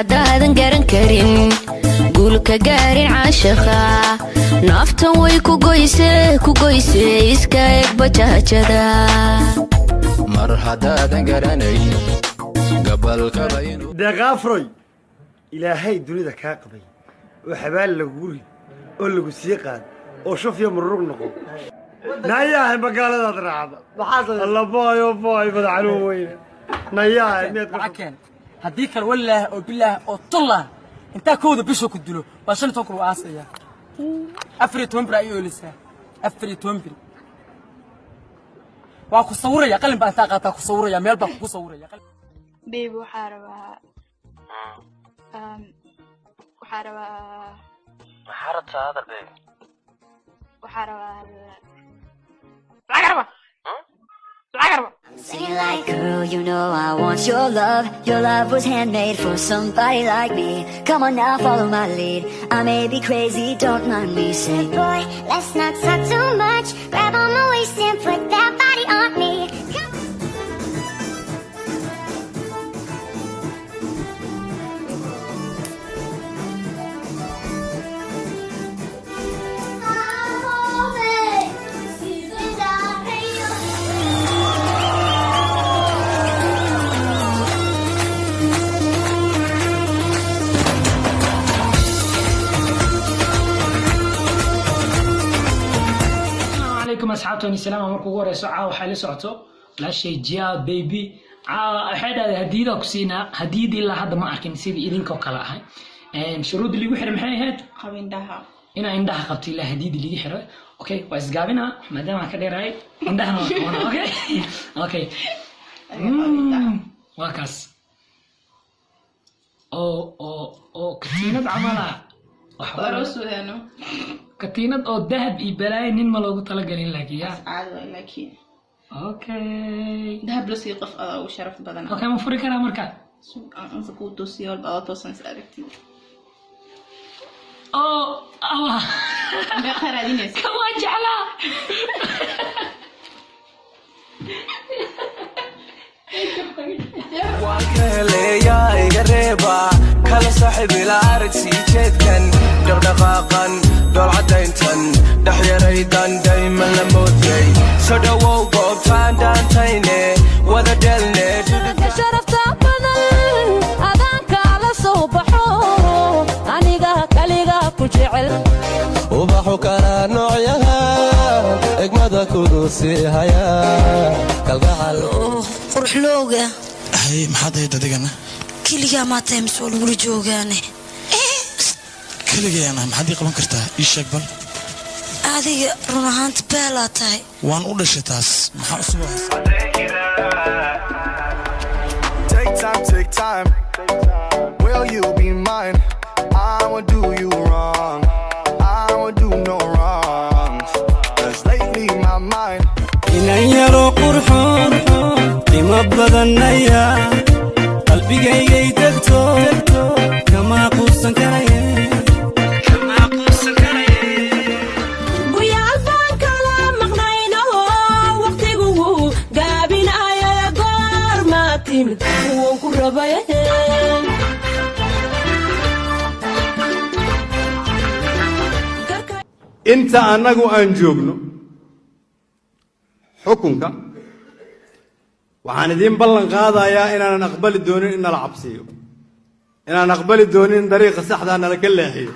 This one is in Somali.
Haddaadan garan karin guulka gaarin caashaqa, naaftan way ku goyse, ku goyse, iska eg bajaajada. Mar haddaadan garanayn gabalkaba inuu Deeqaafroy, Ilaahay dunida kaa qabay oo xabaal lagugu rid oo lagu sii qaad oo shuf iyo mururug noqo. Nayaahay, magaaladaad raacda. Alla baayo baay, madaxanuun weyne. Nayaahay, miyaad Lacag keen, haddii kale wallaah oo bilaah oo tullah, intaa kowda bisha ku dilo waa 15 kun u aasaya. 14 bir ay oolisaa, 14 bir waa ku sawiraya. Qalin baa intaa qaataa ku sawiraya, meel baa kugu sawiraya. Baby, waxaa rabaa waxaa rabaa Maxaa rabtaa? Hadal, baby. Waxaa rabaa lacag, raba lacag, raba. Singing like, girl, you know I want your love. Your love was handmade for somebody like me. Come on now, follow my lead. I may be crazy, don't mind me. Say, Boy, let's not talk too much. Grab on my waist and put that body on me. Come Asalaamu calaykum asxaabtani, salaama. Marka ugu horeyso, caawa waxay la socoto walaashay Jia Baby. Caawa waxay dhahday hadiyadaa ku siinaa. Hadiyad ilaa hadda ma arkin sidii idinkoo kale ahay. Shuruudda liigu xiray maxay ahayd? Qab indhaha. Inaa indhaha qabto ilaa hadiyadda liiga xiray. Okay, waa isgaabinaa maadaama aan ka dheerahay, indhahana waa qabanaa. Okay, waa kaas oo katiinad camal ah. Aroos weeno. Katiinad oo dahab iyo balaayo nin ma loogu talagalin, laakiin ya Caadi waay, laakiin okay. Dahab la sii qof adaa ugu sharaf badan. Okay, ma furi karaa marka? Inta kuu toosiyo walba adoo toosan is aragtid. Oo awa. Meeqa raadinaysa? Kan waan jeclaa. Waan ka heleyaa, iga reeba kala saaxiib ila arag sii jeedkan, dhaqdhaqaaqan, dhoolcadayntan, dhexyaraydan dayman la moodiyay. Soo dhowow goobtaan dhaantayne wada dhelne. Sharafta badan adaanka la soo baxo, aniga kaliga ku jecel. Ubaxu kala noocyaha egmada kudu sii haya kalgacal. Quruxlooga. Hay, maxaad ahayd adigana? Keligaa maa tahay mise waa lagula joogaane? Keligay ana, maxaad ii qaban kartaa? Ii sheeg bal. Adiga run ahaanta beelaa tahay. Waan u dhashay taas, maxaa cusub oo haysa? Take time, take time. Will you be mine? I won't do you wrong. I won't do no wrong. 'Cause lately my mind. Inan yaro qurxoon, qiimo badanaya, qalbigaygay tagto, kama quusan karaye. Guyaal baan kala maqnayno, waqtigu gaabinaya, goorma timid? Waan ku rabay. Inta annagu aan joogno xukunka, waxaan idiin ballan qaadayaa inaanan aqbali doonin in nala cabsiiyo, inaan aqbali doonin in dariiqa saxdaa nala ka leexiyo.